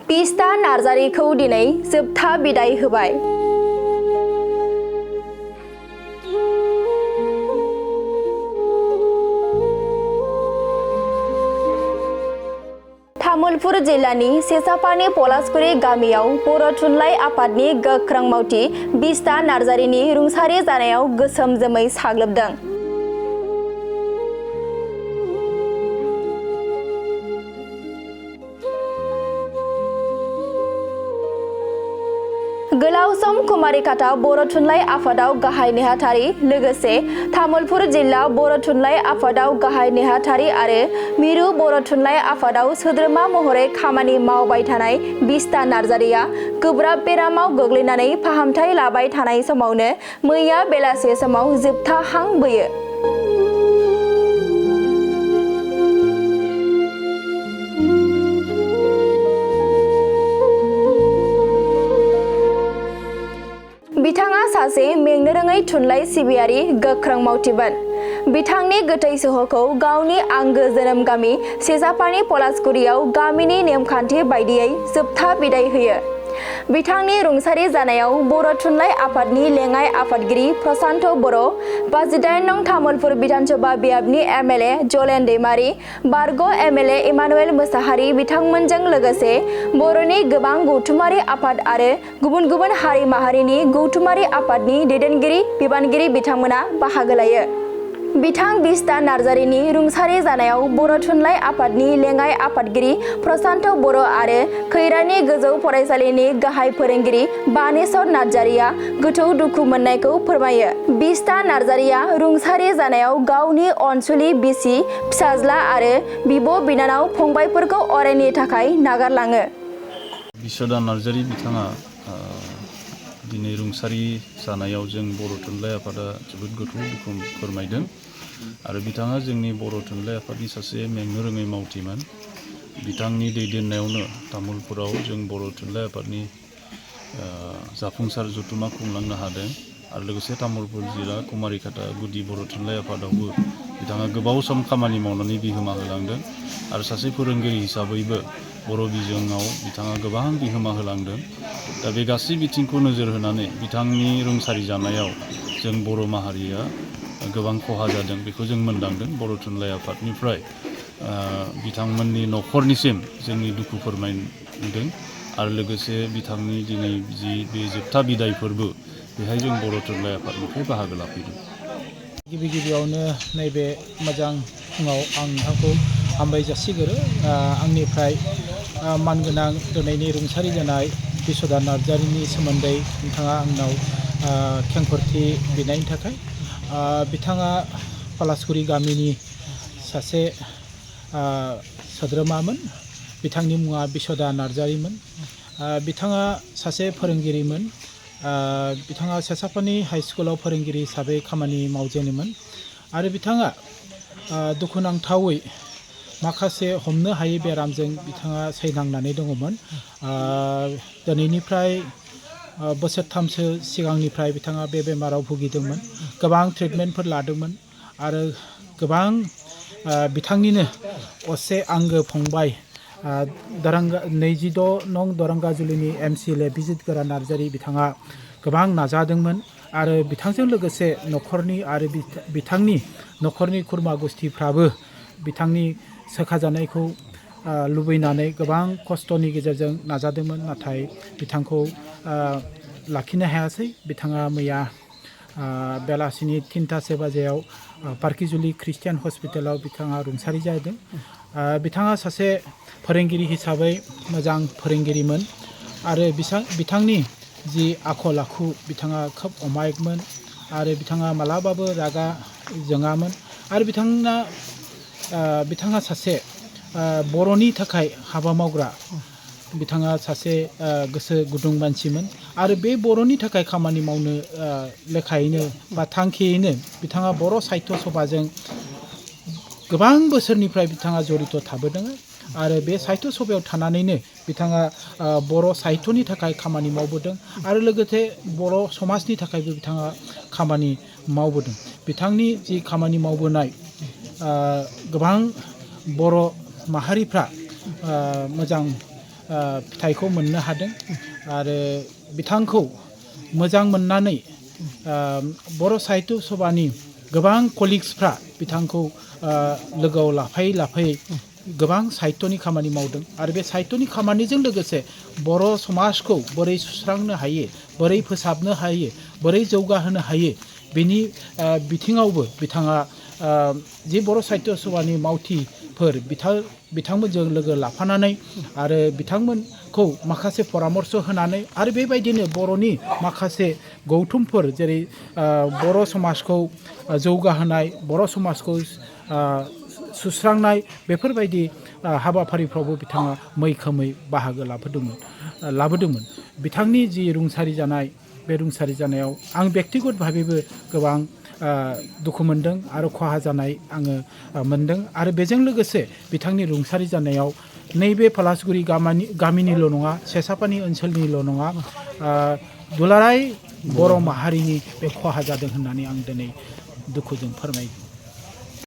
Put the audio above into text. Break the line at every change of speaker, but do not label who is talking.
पिस्ता नार्जारिखौ दिनै जोबथा बिदाय होबाय। तामुलपुर जिल्लानि सेसापानि पलासकुरि गामियाव बर' थुनलाइ आफादनि गोख्रों मावथि पिस्ता नार्जारिनि रुंसारि जानायाव गोसोम जोमै साग्लोबदों। गोलाव सम कुमारिकाटा बर' थुनलाइ आफादाव गाहाय नेहाथारि लोगोसे तामुलपुर जिल्ला बर' थुनलाइ आफादाव गाहाय नेहाथारि आरो मिरु बर' थुनलाइ आफादाव सोद्रोमा महरै खामानि मावबाय थानाय पिस्ता नार्जारिया गोब्राब बेरामाव गोग्लैनानै फाहामथाय लाबाय थानाय समावनो मैया बेलासे समाव जोबथा हां बोयो। बिथाङा सासे मेंनो रोङै थुनलाइ सिबियारि गोख्रों मावथिमोन। बिथांनि गोथै सह'खौ गावनि आंगो जोनोम गामि सेसापानि पलासकुरियाव गामिनि नेमखान्थि बायदियै जोबथा बिदाय होयो। बिथांनि रुंसारि जानायाव बर' थुनलाइ आफादनि लेङाइ आफादगिरि प्रसान्त बर', 58 नं तामुलपुर बिधानसभा बियाबनि एमएलए जलेन दैमारि, बारग' एमएलए इमानुएल मोसाहारि बिथांमोनजों लोगोसे बर'नि गोबां गौथुमारि आफाद आरो गुबुन गुबुन हारि माहारिनि गौथुमारि आफादनि दैदेनगिरि बिबानगिरि बिथांमोना बाहागो लायो। बिथां पिस्ता नार्जारिनि रुंसारि जानायाव बर' थुनलाइ आफादनि लेङाइ आफादगिरि प्रसान्त बर' आरो खैरानि गोजौ फरायसालिनि गाहाय फोरोंगिरि बानेश्वर नार्जारिया गोथौ दुखु मोननायखौ फोरमायो। पिस्ता नार्जारिया रुंसारि जानायाव गावनि अनसुलि बिसि, फिसाज्ला आरो बिब' बिनानाव फंबायफोरखौ अरायनि थाखाय नागारलाङो।
पिस्ता नार्जारि बिथाङा दिनै रुंसारि जानायाव जों बर' थुनलाइ आफादा जोबोद गोथौ दुखु फोरमायदों आरो बिथाङा जोंनि बर' थुनलाइ आफादनि सासे मेंनो रोङै मावथिमोन। बिथांनि दैदेननायावनो तामुलपुराव जों बर' थुनलाइ आफादनि जाफुंसार जथुम्मा खुंलांनो हादों आरो लोगोसे तामुलपुर जिल्ला कुमारिकाटा गुदि बर' थुनलाइ आफादावबो बिथाङा गोबाव सम खामानि मावनानै बिहोमा होलांदों आरो सासे फोरोंगिरि हिसाबैबो बर' बिजोङाव बिथाङा गोबां बिहोमा होलांदों। दा बे गासै बिथिंखौ नोजोर होनानै बिथांनि रुंसारि जानायाव जों बर' माहारिया गोबां खहा जादों बेखौ जों मोनदांदों। बर' थुनलाइ आफादनिफ्राय बिथांमोननि न'खरनिसिम जोंनि दुखु फोरमायदों आरो लोगोसे बिथांनि दिनै जि बे जोबथा बिदाय फोरबो बेहाय जों बर' थुनलाइ आफादनिफ्राय बाहागो लाफैदों।
गिबियावनो नैबे मोजां फुङाव आं नोंथांखौ हामबाय जासिगोरो। आंनिफ्राय मानगोनां दिनैनि रुंसारि जानाय पिस्ता नार्जारिनि सोमोन्दै नोंथाङा आंनाव खेंफोरथि बिनायनि थाखाय। बिथाङा पलासकुरि गामिनि सासे सोद्रोमामोन। बिथांनि मुङा पिस्ता नार्जारिमोन। बिथाङा सासे फोरोंगिरिमोन। बिथाङा सेसापानि हाइ स्कुलाव फोरोंगिरि हिसाबै खामानि मावजेनोमोन आरो बिथाङा दुखुनांथावै माखासे हमनो हायै बेरामजों बिथाङा सैनांनानै दङमोन। दिनैनिफ्राय बोसोरथामसो सिगांनिफ्राय बिथाङा बे बेमाराव भुगिदोंमोन। गोबां ट्रिटमेन्टफोर लादोंमोन आरो गोबां बिथांनिनो असे आंगो फंबाय 26 नं दरंगाजुलिनि MCLA बिजित गोरा नार्जारि बिथाङा गोबां नाजादोंमोन आरो बिथांजों लोगोसे न'खरनि आरो बिथांनि न'खरनि खुरमा गुस्थिफ्राबो बिथांनि सोखाजानायखौ लुबैनानै गोबां खस्थ'नि गेजेरजों नाजादोंमोन, नाथाय बिथांखौ लाखिनो हायासै। बिथाङा मैया बेलासिनि 3टा बाजियाव पार्किजुलि ख्रिस्टियान हस्पिटालाव बिथाङा रुंसारि जादों। बिथाङा सासे फोरोंगिरि हिसाबै मोजां फोरोंगिरिमोन आरो बिथांनि जि आखल आखु बिथाङा खोब अमायिकमोन आरो बिथाङा मालाबाबो रागा जोङामोन आरो बिथाङा सासे बर'नि थाखाय हाबा मावग्रा बिथाङा सासे गोसो गुदुं मानसिमोन आरो बे बर'नि थाखाय खामानि मावनो लेखायैनो बा थांखियैनो बिथाङा बर' साहित्य सभाजों गोबां बोसोरनिफ्राय बिथाङा जड़ित थाबोदों आरो बे साहित्य सभायाव थानानैनो बिथाङा बर' साहित्यनि थाखाय खामानि मावबोदों आरो लोगोसे बर' समाजनि थाखायबो बिथाङा खामानि मावबोदों। बिथांनि जि खामानि मावबोनाय गोबां बर' माहारिफ्रा मोजां फिथाइखौ मोननो हादों आरो बिथांखौ मोजां मोननानै बर' साहित्य सभानि गोबां कलिग्सफ्रा बिथांखौ लोगोआव लाफायै गोबां साहित्यनि खामानि मावदों आरो बे साहित्यनि खामानिजों लोगोसे बर' समाजखौ बोरै सुस्रांनो हायो, बोरै फोसाबनो हायो, बोरै जौगाहोनो हायो बेनि बिथिङावबो बिथाङा जि बर' साहित्य सभानि मावथिफोर बिथांमोनजों लोगो लाफानानै आरो बिथांमोनखौ माखासे परामर्श होनानै आरो बेबायदिनो बर'नि माखासे गौथुमफोर जेरै बर' समाजखौ जौगाहोनाय, बर' समाजखौ सुस्रांनाय बेफोरबायदि हाबाफारिफ्रावबो बिथाङा मैखोमै बाहागो लाबोदोंमोन। बिथांनि जि रुंसारि जानाय बे रुंसारि जानायाव आं बेक्तिगत भाबेबो गोबां दुखु मोनदों आरो खहा जानाय आङो मोनदों आरो बेजों लोगोसे बिथांनि रुंसारि जानायाव नैबे पलासगुरि गामिनिल' नङा, सेसापानि ओनसोलनिल' नङा, दुलाराय बर' माहारिनि बे खहा जादों होननानै आं दिनै दुखुजों फोरमायो।